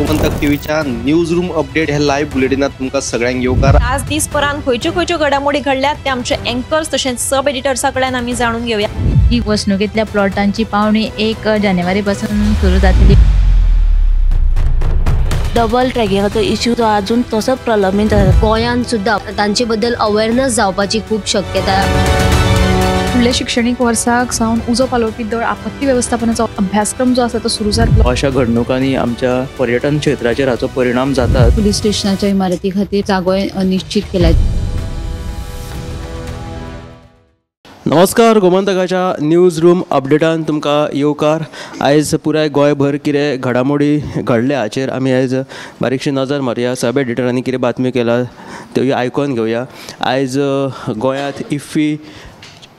गोमंतक टीव्हीच्या news room update हे live बुलेटिनात तुमकां सगळ्यांक येवकार। आज दिसभरान खंयच्यो खंयच्यो घडामोडी घडल्यात ते आमचे अँकर्स तशेंच सब एडिटर्सा कडल्यान आमी जाणून घेवया। ही वसणुकेंतल्या प्लॉटांची पावणी 1 जानेवारी पासून सुरू जातली। डबल ट्रॅकिंगाचो इश्यू जो अजून तसोच प्रलंबीत आसा। गोंयांत सुद्दां तांचे बद्दल अवेअरनेस जावपाची खूब शक्यता। फुडल्या शिक्षणीक वर्साक सावन उजो पालोवपी दळ आपत्ती वेवस्थापनाचो अभ्यासक्रम जो आसा तो सुरू जातलो। अशा घडणुकांनी आमच्या पर्यटन क्षेत्राचेर हाचो परिणाम जाता। पुलीस स्टेशनाच्या इमारती खातीर जागो निश्चित केला। नमस्कार, गोमंतकाच्या न्यूज रूम अपडेटान तुमकां येवकार। आयज पुराय गोंयभर कितें घडामोडी घडल्या हाचेर आमी आयज बारीकशी नजर मारुया। सब एडिटरांनी कितें बातमी केला त्योय आयकून घेवया। आयज गोंयांत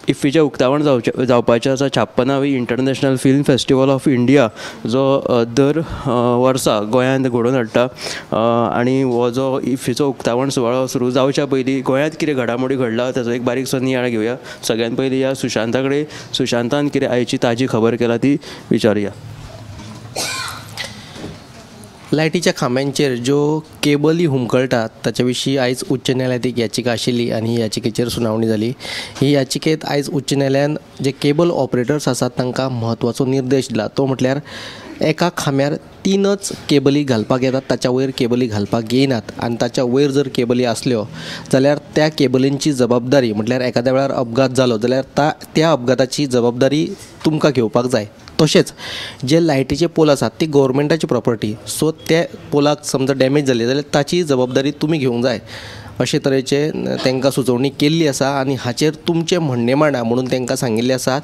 इफ्फीचें उक्तावण जावपाचें आसा। 56वी international film festival of India जो दर वर्सा गोंयांत घडोवन हाडटा आनी हो जो इफ्फीचो उक्तावण सुवाळो सुरू जावच्या पयलीं गोंयांत कितें घडामोडी घडला ताचो एक बारीकसो नियाळ घेवया। सगळ्यान पयलीं ह्या सुशांता कडेन, सुशांतान कितें आयची ताजी खबर केला ती विचारुया। लायटीच्या खांब्यांचेर ज्यो केबली हुमकळटात ताचे विशीं आयज उच्च न्यायालयांत एक याचिका आशिल्ली आनी ही याचिकेचेर सुनावणी जाली। ही याचिकेंत आयज उच्च न्यायालयान जे केबल ऑपरेटर्स आसात तांकां म्हत्वाचो निर्देश दिला, तो म्हटल्यार एका खांब्यार 3च केबली घालपाक येतात, ताच्या वयर केबली घालपाक येनात आनी ताच्या वयर जर केबली आसल्यो जाल्यार त्या केबलींची जबाबदारी म्हटल्यार एखाद्या वेळार अपघात जालो जाल्यार त्या अपघाताची जबाबदारी तुमकां घेवपाक जाय। तशेंच जे लायटीचे पोल आसात ती गव्हर्मेंटाची प्रॉपर्टी, सो ते पोलाक समजा डॅमेज जाली जाल्यार ताची जबाबदारी तुमी घेवंक जाय अशे तरेचे तांकां सुचोवणी केल्ली आसा आनी हाचेर तुमचें म्हणणें मांडा म्हणून तांकां सांगिल्लें आसा।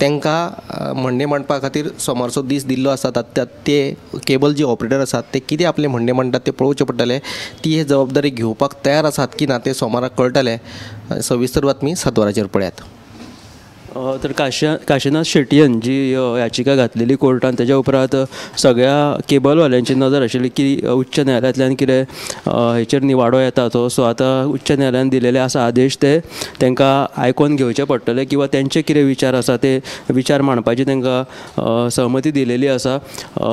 तांकां म्हणणें मांडपा खातीर सोमारचो दीस दिल्लो आसा। ते केबल जे ऑपरेटर आसात ते कितें आपलें म्हणणें मांडटात तें पळोवचें पडटलें। ती हे जबाबदारी घेवपाक तयार आसात की ना तें सोमाराक कळटलें। सविस्तर बातमी 7 वरांचेर पळयात। तर काशीनाथ शेटयन जी याचिका घातलेली कोर्टान तेज्या उपरांत सगळ्या केबलवाल्यांची नजर आशिल्ली की उच्च न्यायालयांतल्यान कितें हेचेर निवाडो येता तो। सो आतां उच्च न्यायालयान दिलेले आसा आदेश ते तांकां आयकोन घेवचे पडटले किंवा तेंचे कितें विचार आसा ते विचार मांडपाची तांकां सहमती दिलेली आसा।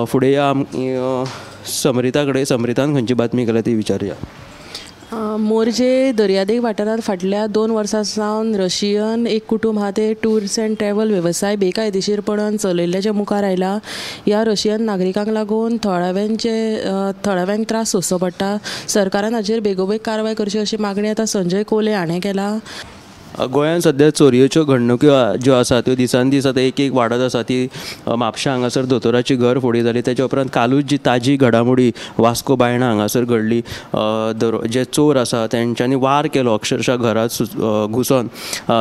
फुडें या समरिता कडेन, समरितान खंयची बातमी केल्या ती विचारुया। मोरजे दर्यादेग वाठारांत फाटल्या 2 वर्सां सावन रशियन एक कुटुंब आहा ते टूर्स एंड ट्रॅव्हल वेवसाय बेकायदेशीरपणान चलयल्ल्याचें मुखार आयला। ह्या रशियन नागरिकांक लागून थळाव्यांक त्रास सोंसचो पडटा। सरकारान हाचेर बेगोबेग कारवाय करची अशी मागणी आतां संजय कोले हाणें केला। गोंयांत सद्या चोरयेच्यो घडणुक्यो ज्यो आसा त्यो दिसान दीस आतां एक एक वाडत आसा। ती म्हापशा हांगासर दोतोराची घर फोडी जाली, तेच्या उपरांत कालूच जी ताजी घडामोडी वास्को बायणा हांगासर घडली। जे चोर आसा तेंच्यांनी वार केलो अक्षरशः घरांत घुसोन।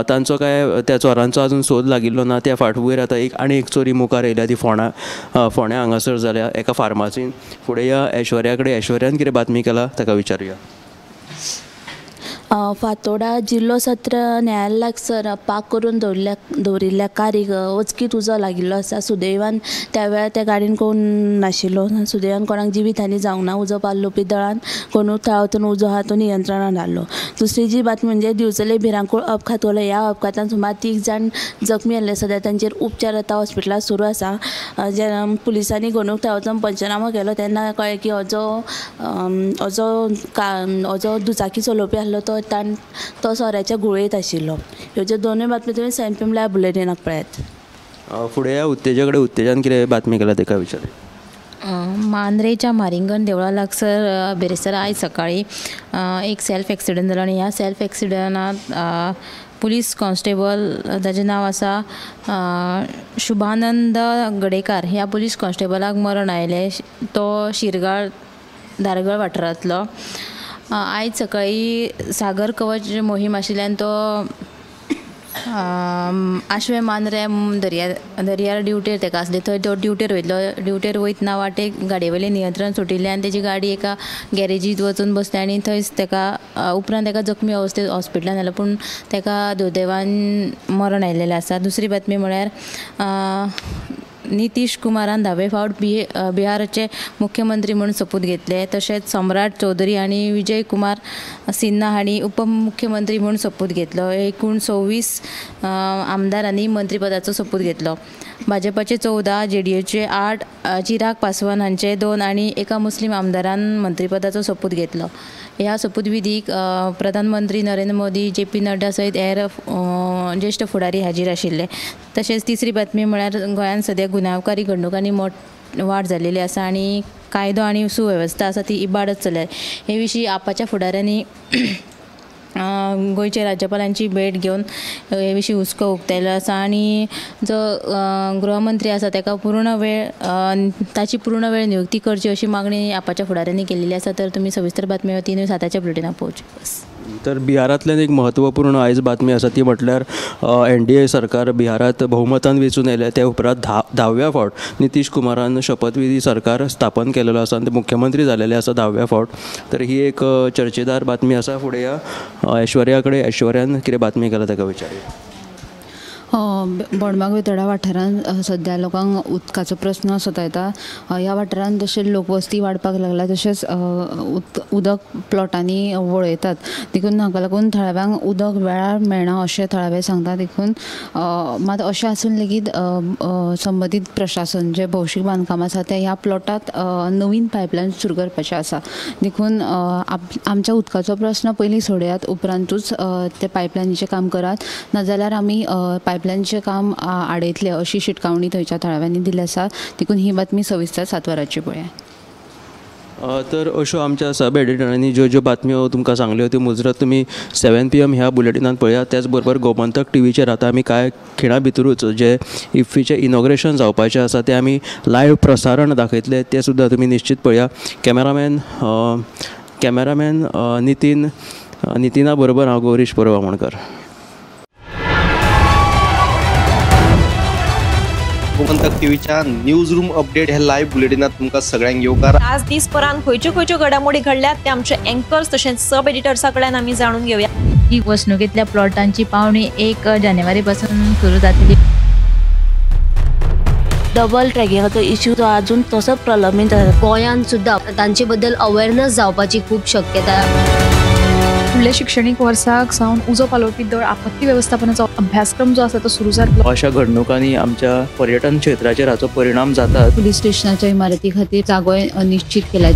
तांचो काय त्या चोरांचो अजून सोद लागिल्लो ना। त्या फाटभुंयेर आतां एक आनी एक चोरी मुखार येयल्या, ती फोंड्या हांगासर जाल्या एका फार्मासीन। फुडें ह्या ऐश्वर्या कडेन, ऐश्वर्यान कितें बातमी केला ताका विचारुया। फातोडा जिल्लो सत्र न्यायालया लागसर पार्क करून दवरिल्ल्या कारीक अचकीत उजो लागिल्लो आसा। सुदैवान त्या वेळार त्या गाडयेन कोण नाशिल्लो। सुदैवान कोणाक जिवीत हानी जावंक ना। उजो पालोवपी दळान कोणूच थंय वचून उजो आहा तो नियंत्रणान हाडलो। दुसरी जी बातमी म्हणजे दिवचले भिरांकूळ अपघात जालो। ह्या अपघातान सुमार 3 जाण जखमी जाल्ले। सद्या तांचेर उपचार आतां हॉस्पिटलांत सुरू आसा। जेन्ना पुलिसांनी घडणूक थंय वचून पंचनामो केलो तेन्ना कळ्ळें की हो जो दुचाकी चलोवपी आसलो तो तो सोऱ्याच्या गुळयेंत आशिल्लो। ह्यो ज्यो दोनूय बातमी तुमी 7 PM live बुलेटिनाक पळयात। फुडें ह्या उत्तेजा कडेन, उत्तेजान कितें बातमी केला ताका विचार। मांद्रेच्या मारिंगण देवळा लागसर बिरेस्तार आयज सकाळी एक सेल्फ एक्सिडंट जालो आनी ह्या सेल्फ एक्सिडंटांत पुलीस कॉन्स्टेबल ताजें नांव आसा शुभानंद गडेकार ह्या पुलीस कॉन्स्टेबलाक मरण आयलें। तो शिरगाळ धारगळ वाठारांतलो। आयज सकाळी सागर कवच मोहीम आशिल्ल्यान तो आशवे मांद्रे दर्यार ड्युटेर ताका आसली थंय तो ड्युटेर वयतलो। ड्युटेर वयतना वाटेक गाडये वयलें नियंत्रण सुटिल्लें आनी तेजी गाडी एका गॅरेजींत वचून बसली आनी थंयच ताका उपरांत ताका जखमी अवस्थेंत हॉस्पिटलान हाडलो, पूण ताका दुर्दैवान मरण आयिल्लें आसा। दुसरी बातमी म्हळ्यार नितीश कुमारान 10वे फावट बिहाराचे मुख्यमंत्री म्हणून सोपूत घेतले. तशेंच सम्राट चौधरी आनी विजय कुमार सिन्हा हांणी उपमुख्यमंत्री म्हणून सोपूत घेतलो. एकूण 26 आमदारांनी मंत्रीपदाचो सोपूत घेतलो. भाजपाचे 14, जेडीयूचे 8, चिराग पासवान हांचे 2 आनी एका मुस्लीम आमदारान मंत्रीपदाचो सोपूत घेतलो. ह्या सोपूतविधीक प्रधानमंत्री नरेंद्र मोदी, जे.पी. नड्डा सयत हेर ज्येश्ठ फुडारी हाजीर आशिल्ले. तशेंच तिसरी बातमी म्हळ्यार गोंयांत सद्या गुन्यांवकारी घडणुकांनी वाड जाल्लेली आसा आनी कायदो आनी सुवेवस्था आसा ती इबाडत चल्ल्या. हे विशीं आपाच्या फुडाऱ्यांनी गोंयच्या राज्यपालांची भेट घेवन हे विशीं हुस्को उक्तायलो आसा आनी जो गृहमंत्री आसा ताका पूर्ण वेळ ताची पूर्ण वेळ नियुक्ती करची अशी मागणी आपाच्या फुडाऱ्यांनी केलेली आसा. तर तुमी सविस्तर बातमी 3:07 बुलेटिनाक पळोवची. तर बिहारांतल्यान एक महत्वपूर्ण आयज बातमी आसा ती म्हटल्यार एनडीए सरकार बिहारांत बहुमतान वेंचून आयलें. त्या उपरांत 10व्या फावट नितीश कुमारान शपथविधी सरकार स्थापन केलेलो आसा आनी ते मुख्यमंत्री जालेले आसा 10व्या फावट. तर ही एक चर्चेदार बातमी आसा. फुडें या ऐश्वर्या कडेन. ऐश्वर्यान कितें बातमी केला ताका विचारुया. बोडमाग वेतडा वाठारांत सद्या लोकांक उदकाचो प्रस्न सतायता. ह्या वाठारांत जशें लोकवस्ती वाडपाक लागला तशेंच उदक प्लॉटांनी वळयतात, देखून हाका लागून थळाव्यांक उदक वेळार मेळना अशें थळावे सांगता. देखून मात अशें आसून लेगीत संबंदीत प्रशासन जें भौशीक बांदकाम आसा तें ह्या प्लॉटांत नवीन पायपलायन सुरू करपाचें आसा. देखून आमच्या उदकाचो प्रस्न पयलीं सोडयात, उपरांतूच ते पायपलायनीचें काम करात, नाजाल्यार आमी पायपलायनचें काम आडयतले अशी शिटकावणी थंयच्या थळाव्यांनी दिली आसा. देखून ही बातमी सविस्तर 7 वरांची पळया. तर अश्यो आमच्या सब एडिटरांनी ज्यो ज्यो बातम्यो तुमकां सांगल्यो त्यो मुजरत तुमी 7 PM ह्या बुलेटिनान पळयात. त्याच बरोबर गोमंतक टीव्हीचेर आतां आमी कांय खिणा भितरूच जे इफ्फीचें इनॉग्रेशन जावपाचें आसा तें आमी लायव्ह प्रसारण दाखयतले, तें सुद्दां तुमी निश्चीत पळया. कॅमेरामॅन नितीना बरोबर हांव गौरीश परब आमोणकर. गोमंतक टीव्हीच्या न्यूज रूम अपडेट ह्या लायव्ह बुलेटिनात तुमकां सगळ्यांक येवकार. आज दीसभरांत खंयच्यो खंयच्यो घडामोडी घडल्यात ते आमचे अँकर्स तशेंच सब एडिटर्सा कडल्यान आमी जाणून घेवया. ही वसणुकेंतल्या प्लॉटांची पावणी 1 जानेवारी पासून सुरू जातली. डबल ट्रॅकिंगाचो इश्यू जो अजून तसोच प्रलंबीत आसा. गोंयांत सुद्दां तांचे बद्दल अवेअरनेस जावपाची खूब शक्यता. फुडल्या शिक्षणीक वर्साक सावन उजो पालोवपी दळ आपत्ती वेवस्थापनाचो अभ्यासक्रम जो आसा तो सुरू जातलो. अशा घडणुकांनी आमच्या पर्यटन क्षेत्राचेर हाचो परिणाम जाता. पुलीस स्टेशनाच्या इमारती खातीर जागोय निश्चित केला.